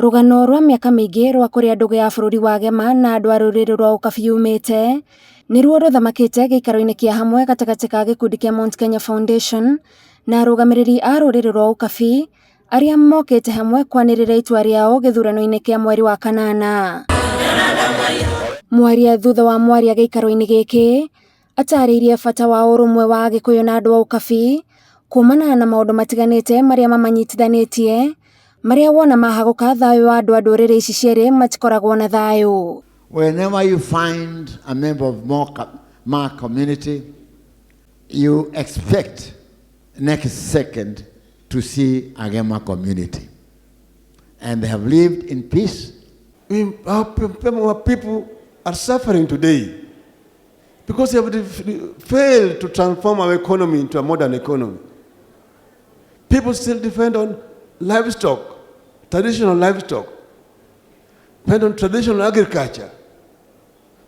Rũgano rwa mĩaka mĩingĩ rwa kũrĩa ndũgũ ya bũrũri wa Gema na andũ a rũrĩrĩ rwa Ũkabi yumĩte nĩruo rũthamakĩte gĩikaro-inĩ kĩa hamwe gatagatĩ ka gĩkundi kĩa Mount Kenya Foundation na arũgamĩrĩri a rũrĩrĩ rwa Ũkabi arĩa mokĩte hamwe kwanĩrĩra itua rĩao gĩthurano-inĩ kĩa mweri wa kanana. Mwaria thutha wa mwaria gĩikaro-inĩ gĩkĩ atarĩirie bata wa ũrũmwe wa Agĩkũyũ na andũ a Ũkabi kumana na maũndũ matiganĩte marĩa mamanyitithanĩtie marĩa wona mahagũka thayũ wa andũ a ndũrĩrĩ ici cierĩ matikoragwo na thayũ. Whenever you find a member of Maa community, you expect next second to see a Gema community. And they have lived in peace. Our people are suffering today because they have failed to transform our economy into a modern economy. People still depend on livestock, traditional livestock, depend on traditional agriculture.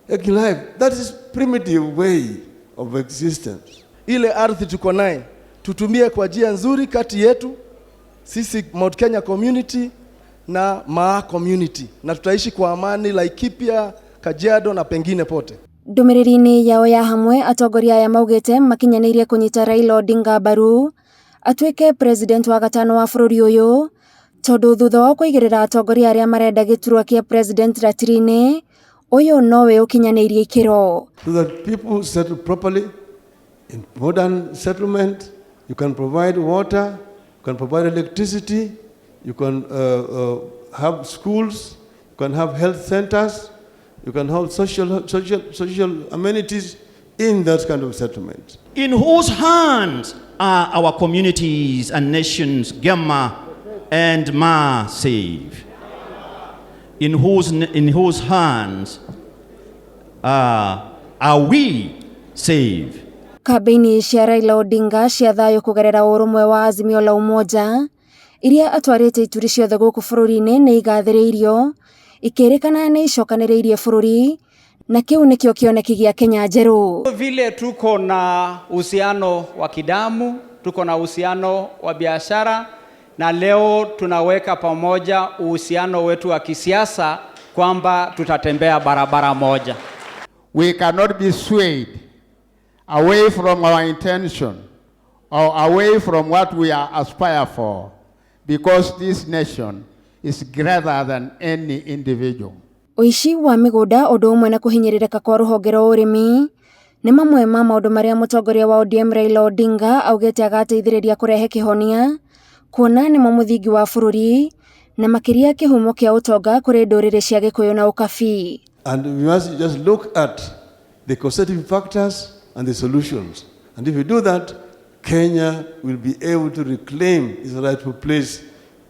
Life, that is primitive way of existence. Ile ardhi tuko naye tutumie kwa njia nzuri kati yetu sisi Mount Kenya community na Maa community, na tutaishi kwa amani Laikipia, Kajiado na pengine pote. Ndũmĩrĩri-inĩ yao ya hamwe atongoria aya maugĩte makinyanĩirie kũnyita Raila Odinga mbaru atuĩke president wa gatano wa bũrũri ũyũ tondũ thutha wa kũigĩrĩra atongoria arĩa marenda gĩturwa kĩa president ratiri-inĩ ũyũ nowe ũkinyanĩirie ikĩro. So that people settle properly in modern settlement, you can provide water, you can provide electricity, you can have schools, you can have health centers, you can have social amenities in that kind of settlement. In whose hands are our communities and nations, Gema and Maa, safe? In whose hands are we safe? Kambĩini cia Raila Odinga cia thayũ kũgerera ũrũmwe wa Azimio la Umoja iria atwarĩte ituri ciothe gũkũ bũrũri-inĩ nĩ igathĩrĩirio ikĩrĩkana nĩ icokanĩrĩirie bũrũri na kĩu nĩkĩo kĩoneki gĩa Kenya njerũ. Vile tuko na uhusiano wa kidamu, tuko na uhusiano wa biashara, na leo tunaweka pamoja uhusiano wetu wa kisiasa kwamba tutatembea barabara moja. We cannot be swayed away from our intention or away from what we are aspire for, because this nation is greater than any individual. Ũici wa mĩgũnda ũndũ ũmwe na kũhinyĩrĩrĩka kwa rũhonge rwa ũrĩmi nĩ mamwe ma maũndũ marĩa mũtongoria wa ODM Raila Odinga augĩte agateithĩrĩria kũrehe kĩhonia kuona nĩmo mũthingi wa bũrũri na makĩria kĩhumo kĩa ũtonga kũrĩ ndũrĩrĩ cia Gĩkũyũ na Ũkabi. And we must just look at the causative factors and the solutions. And if we do that, Kenya will be able to reclaim its rightful place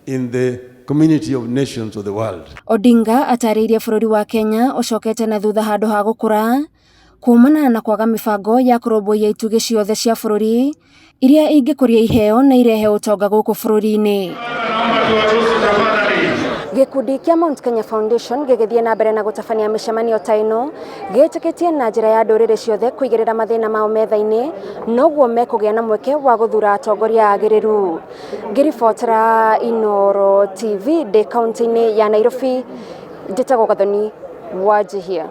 in the community of nations of the world. Odinga atarĩirie bũrũri wa Kenya ũcokete na thutha handũ ha gũkũra kumana na kwaga mĩbango ya kũrũmbũiya itugĩ ciothe cia bũrũri iria ingĩkũria iheo na irehe ũtonga gũkũ bũrũri-inĩ. Gĩkundi kĩa Mount Kenya Foundation gĩgĩthiĩ na mbere na gũtabania mĩcemanio ta ĩno gĩtĩkĩtie na njĩra ya ndũrĩrĩ ciothe kũigĩrĩra mathĩna mao metha-inĩ noguo mekũgĩa na mweke wa gũthura atongoria agĩrĩru. Ngĩribotera Inooro TV ndĩ kaunti-inĩ ya Nairobi, njĩtagwo Gathoni Wanjihia.